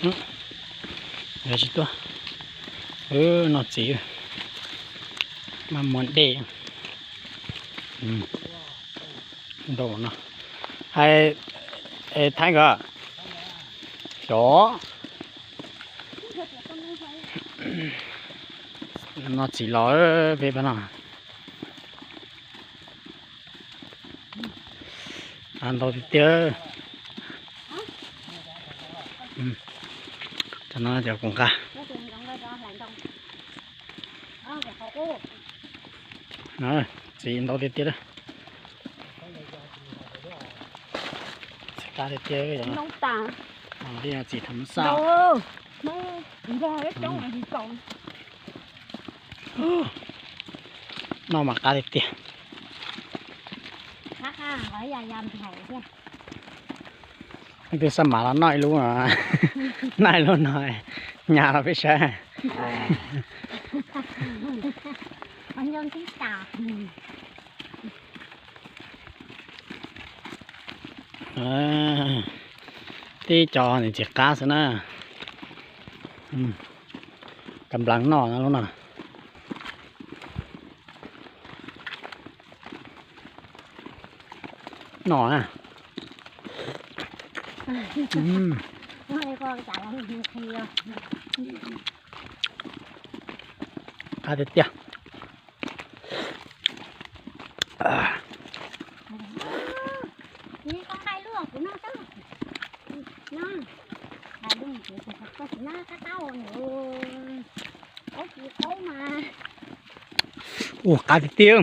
Tsis tuaj, noj txiv, mas muag dej ntau no. Hais, Thaib nkawd, xyov, noj txiv los peb pab no. Ntau tiag tiag. Cov no cov kuv nqa. Txiv ntau tiag tiag. Txiv qab tiag tiag. Txiv tham xaj. Noj mas qab tiag tiag. Leej twg xaj mas los noj ib lub, noj ib lub no, nyas los peb saib. Tib co ntxim qab xwb na. Ka nplas noj lub no. Noj na. Qab tiag tiag. Ua qab tiag tiag.